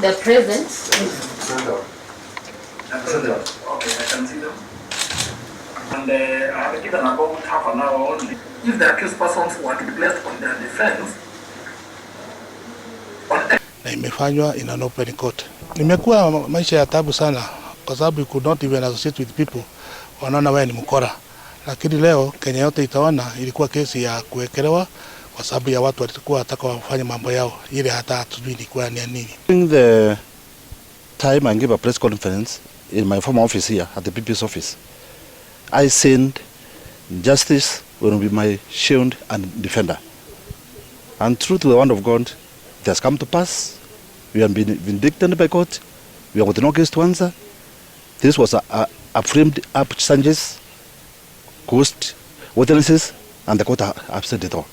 They're present. Okay, I can see them. And I have given about half an hour only. If the accused persons were to be placed on their defense, on Na imefanywa in an open court. Nimekuwa maisha ya tabu sana kwa sababu you could not even associate with people, wanaona wewe ni mkora. Lakini leo Kenya yote itaona ilikuwa kesi ya kuwekelewa kwa sababu ya watu walikuwa wataka wafanye mambo yao ile hata hatujui ilikuwa ni ya nini. During the time I gave a press conference in my former office here at the PP's office, I said justice will be my shield and defender. And true to the word of God, it has come to pass. We have been vindicated by God. We have got no case to answer. This was a framed up charges, ghost witnesses, and the court have said it all.